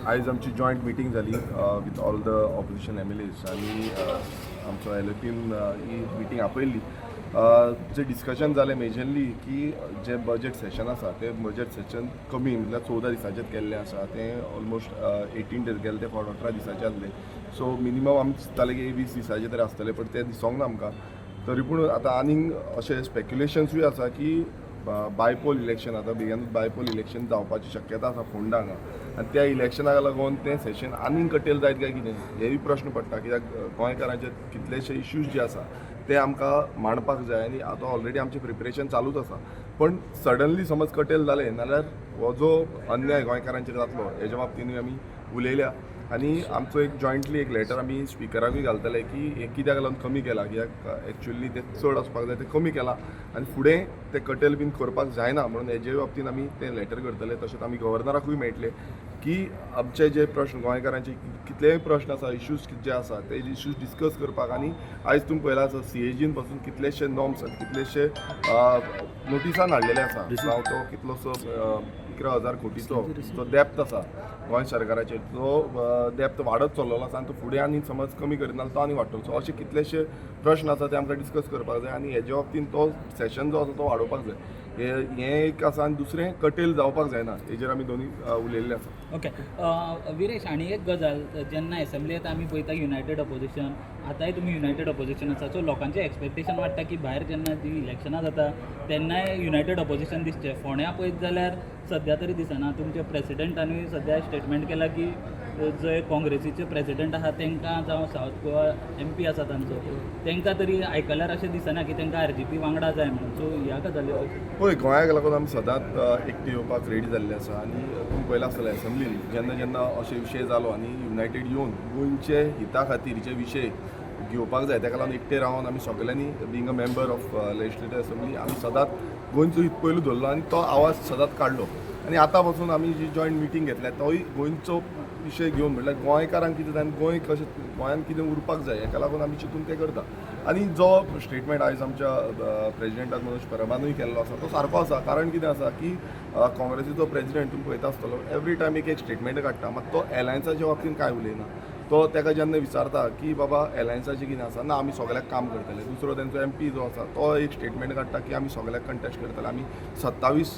आयज आमची joint meeting जाली with all the opposition MLAs आनी आमचो एलएपीन ही मिटींग आपयल्ली. जे डिस्कशन जालें मेजरली की जे बजेट सेशन आसा तें बजेट सेशन कमी, म्हटल्यार 14 दिसाचें केल्लें आसा, तें ऑलमोस्ट 18 डेज गेले ते फावट 18 दिसाचें आसलें. सो मिनिमम आमी चिंत्ताले की 20 दिसाचें तरी आसतलें, पण तें दिसोंक ना आमकां. तरी पूण आतां आनीक अशें स्पेक्युलेशन्सूय आसा की बायपोल इलेक्शन, आतां बेगिनूच बायपोल इलेक्शन जावपाची शक्यता आसा फोंडा हांगा आनी त्या इलेक्शनाक लागून तें सेशन आनीक कटेल जायत काय कितें हेय प्रश्न पडटा, कित्याक गोंयकारांचे कितलेशे इश्यूज जे आसा ते आमकां मांडपाक जाय आनी आतां ऑलरेडी आमचें प्रिपरेशन चालूच आसा. पण सडनली समज कटेल जालें नाल्यार हो जो अन्याय गोंयकारांचेर जातलो हेज्या बाबतीनूय आमी उलयल्या. आनी आमचो एक जॉयंटली एक लेटर आमी स्पिकराकूय घालतले की हें कित्याक लागून कमी केलां, कित्याक एक्चुअली तें चड वचपाक जाय, तें कमी केलां आनी फुडें तें कटेल बीन करपाक जायना म्हणून हेजे बाबतीन आमी तें लेटर करतले. तशेंच आमी गव्हर्नराकूय मेळटले की आमचे जे प्रश्न, गोंयकारांचे कितलेय प्रश्न आसा, इश्यूज जे आसा ते इश्यूज डिस्कस करपाक. आनी आयज तुमी पळयलां आसा, सीएजीन पासून कितलेशे नॉर्म्स आनी कितलेशे नोटिसान हाडलेले आसा. जावं तो कितलोसो 11,000 कोटीचो जो डेब्ट आसा गोंय सरकाराचेर, तो डेब्ट वाडत चल्लेलो आसा आनी तो फुडें आनी समज कमी करिना जाल्यार तो आनी वाडटलो. सो अशे कितलेशे प्रश्न आसा ते आमकां डिस्कस करपाक जाय आनी हेजे बाबतीन तो सेशन जो आसा तो वाडोवपाक जाय, हे हें एक आसा. आनी दुसरें, कटेल जावपाक जायना हेजेर आमी दोनी उलयल्ले आसा. ओके विरेश, आनी एक गजाल, जेन्ना एसेंब्ली येता आमी पळयता युनायटेड ऑपोजिशन, आतांय तुमी युनायटेड ऑपोजिशन आसा. सो लोकांचें एक्सपेक्टेशन वाडटा की भायर जेन्ना जी इलेक्शनां जाता तेन्नाय युनायटेड ऑपोजिशन दिसचें. फोंड्या पळयत जाल्यार सद्या तरी दिसना. तुमच्या प्रेसिडेंटानूय सद्या स्टेटमेंट केला की जे काँग्रेसीचे प्रेसिडेंट आहा तांकां, जावं सावथ गोवा एमपी आसा तांचो, तांकां तरी आयकल्यार अशें दिसना की तांकां आरजीपी वांगडा जाय म्हणून. सो ह्या गजाली पळय, गोंयाक लागून आमी सदांच एकटे येवपाक रेडी जाल्ले आसा. आनी तुमी पळयलां आसतलें, एसेंब्लीन जेन्ना जेन्ना अशे विशय जालो आनी युनायटेड येवन गोंयचे हिता खातीर जे विशय घेवपाक जाय तेका लागून एकटे रावन आमी सगल्यांनी, being a member of legislative assembly, आमी सदांच गोंयचो हित पयलू धरलो आनी तो आवाज सदांच काडलो. आनी आतां पासून आमी जी जॉयंट मिटींग घेतल्या तोय गोंयचो विशय घेवन, म्हणल्यार गोंयकारांक कितें जाय आनी गोंय कशें, गोंयांत कितें उरपाक जाय हेका लागून आमी चिंतून तें करता. आनी जो स्टेटमेंट आयज आमच्या प्रेजिडेंटान मनोज परबानूय केल्लो आसा तो सारको आसा. कारण कितें आसा की काँग्रेसीचो प्रेजिडेंट तुमी पळयता आसतलो, एवरी टायम एक एक स्टेटमेंट काडटा, मात तो एलायन्साच्या बाबतीन कांय उलयना. तो ताका जेन्ना विचारता की बाबा एलायन्साचें कितें आसा, ना आमी सगळ्याक काम करतले. दुसरो तेंचो एमपी जो आसा तो एक स्टेटमेंट काडटा की आमी सगळ्याक कंटेस्ट करतले, आमी 27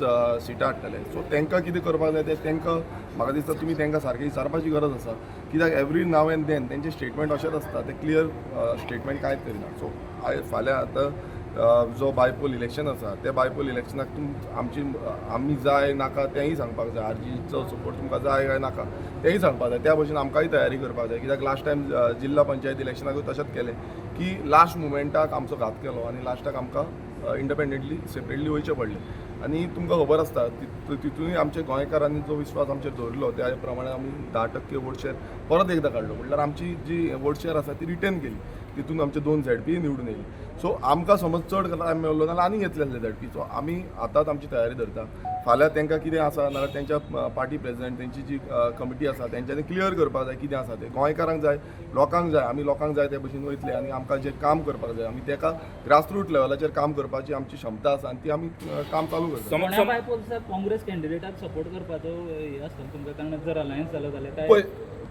सिटां हाडटले. सो तांकां कितें करपाक जाय तें तांकां, म्हाका दिसता तुमी तांकां सारकें विचारपाची गरज आसा, कित्याक एवरी नाव एंड then तेंचे स्टेटमेंट अशेंच आसता, ते क्लियर स्टेटमेंट कांयच करिना. सो आयज फाल्यां आतां जो बायपोल इलेक्शन आसा त्या बायपोल इलेक्शनाक तुम आमची आमी जाय नाका तेंय सांगपाक जाय, आरजीचो सपोर्ट तुमकां जाय काय नाका तेंय सांगपाक जाय. त्या भशेन आमकांय तयारी करपाक जाय, कित्याक लास्ट टायम जिल्हा पंचायत इलेक्शनाकूय तशेंच केलें की लास्ट मुमेंटाक आमचो घात केलो आनी लास्टाक आमकां इंडिपेंडंटली सेपरेटली वयचें पडलें. आनी तुमकां खबर आसता, तितूनय आमच्या गोंयकारांनी जो विस्वास आमचेर दवरलो त्या प्रमाणे आमी 10% वोट शेअर परत एकदां काडलो, म्हणल्यार आमची जी वोट शेअर आसा ती रिटेन केली. तितून आमचे दोन झेडपी निवडून येयली. सो आमकां समज चड टायम मेळ्ळो जाल्यार आनीक येतले आसले झेडपी. सो आमी आतांच आमची तयारी धरता. फाल्यां तांकां कितें आसा नाल्यार तेंच्या पार्टी प्रेजिडेंट, तेंची जी कमिटी आसा तेंच्यांनी क्लियर करपाक जाय कितें आसा तें. गोंयकारांक जाय, लोकांक जाय, आमी लोकांक जाय ते भशेन वयतले आनी आमकां जें काम करपाक जाय आमी तेका ग्रासरूट लेवलाचेर काम करपाची आमची क्षमता आसा आनी ती आमी काम चालू करता. फोंड्या बायपोल्साक काँग्रेस कॅन्डिडेटाक सपोर्ट करपाचो हें आसता तुमकां, कारण जर अलायन्स जालो जाल्यार काय? पळय,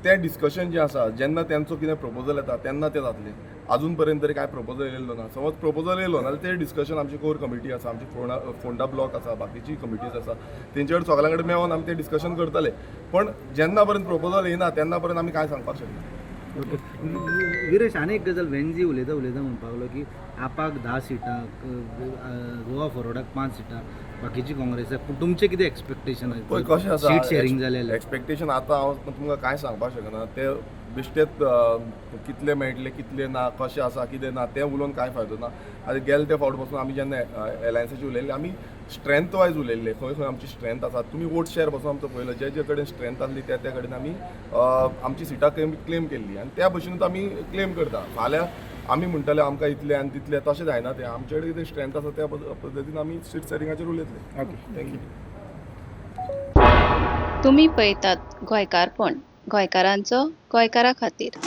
तें डिस्कशन जें आसा, जेन्ना तेंचो कितें प्रपोजल येता तेन्ना तें जातलें. अजून पर्यंत तरी कांय प्रपोजल येयल्लो ना. समज प्रपोजल येयलो नाल्यार तें डिस्कशन, आमची कोर कमिटी आसा, आमची फोंडा फोंडा ब्लॉक आसा, बाकीची कमिटीज आसा, तेंचे कडेन सगळ्यां कडेन मेळोन आमी तें डिस्कशन करतले. पण जेन्ना पर्यंत प्रपोजल येयना तेन्ना पर्यंत आमी कांय सांगपाक शकना. ओके विरेश, आनी एक गजाल, वेन्जी उलयता उलयता म्हणपाक लागलो की आपाक 10 सिटां, गोवा फॉरवर्डाक पांच सिटां, बाकीची काँग्रेसाक. पूण तुमचें कितें एक्सपेक्टेशन? पळय, कशें आसा, सीट शेअरिंग जालें जाल्यार? एक्सपेक्टेशन आतां हांव तुमकां कांय सांगपाक शकना. ते बेश्टेच कितले मेळटले, कितले ना, कशें आसा, कितें ना तें उलोवन कांय फायदो ना. आतां गेले ते फावट पासून आमी जेन्ना एलायन्साचे उलयल्ले, आमी स्ट्रेंथ वायज उलयल्ले, खंय खंय आमची स्ट्रेंथ आसा. तुमी वोट शेअर पासून आमचो पळयलो, जे जे कडेन स्ट्रेंथ आसली त्या त्या कडेन आमी आमची सिटां क्लेम केल्ली आनी त्या भशेनूच आमी क्लेम करता. फाल्यां आमी म्हणटले आमकां इतले आनी तितले, तशें जायना तें. आमचे कडेन कितें स्ट्रेंथ आसा त्या पद्दतीन आमी सीट शेअरिंगाचेर उलयतले. ओके. Thank you. तुमी पळयतात गोंयकारपण, गोंयकारांचो गोंयकारा खातीर.